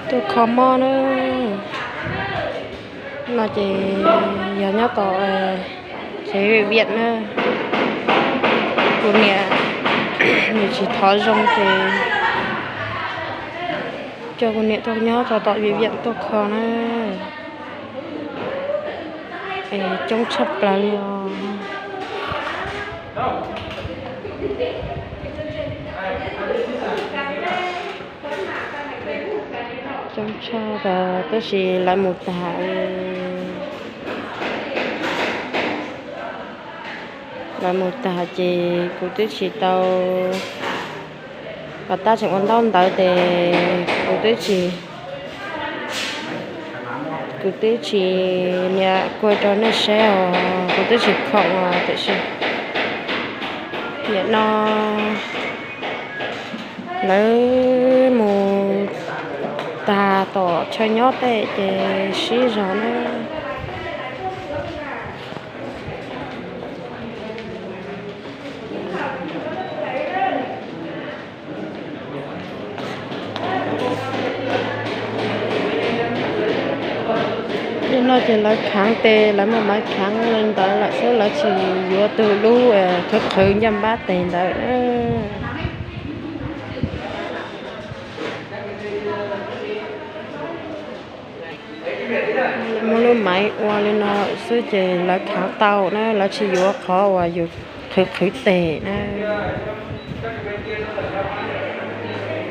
Tuaj kho mob na. No ces yog nyob tom tsev viam na. Kuv niam nws tsis thov zoo ces coj kuv niam tuaj nyob tom viam viam tuaj kho na. Coob tshaj plaws li os. Coob tshaj, tab sis lawv mus tag, lawv mus tag ces kuv twb tsis tau, kom tab tseem ua ntaub ntawv ces kuv twb tsis, kuv twb tsis niam kuaj rau nej saib os, kuv twb tsis khoom os, tiam sis nim no lawv mus tag tom chaw nyob tej ces sib zog na. Nim no ces lawv khaav tes, lawv muaj maiv khaav li ntawd lawm xwb, lawv tsis yuav tug lub qhwv qhwv ncaj npab tes ntawd. Muaj lub maiv ua li no xwb ces lawv khaav tau na, lawv tsis yuav qhov uas yus qhwv qhwv tes na.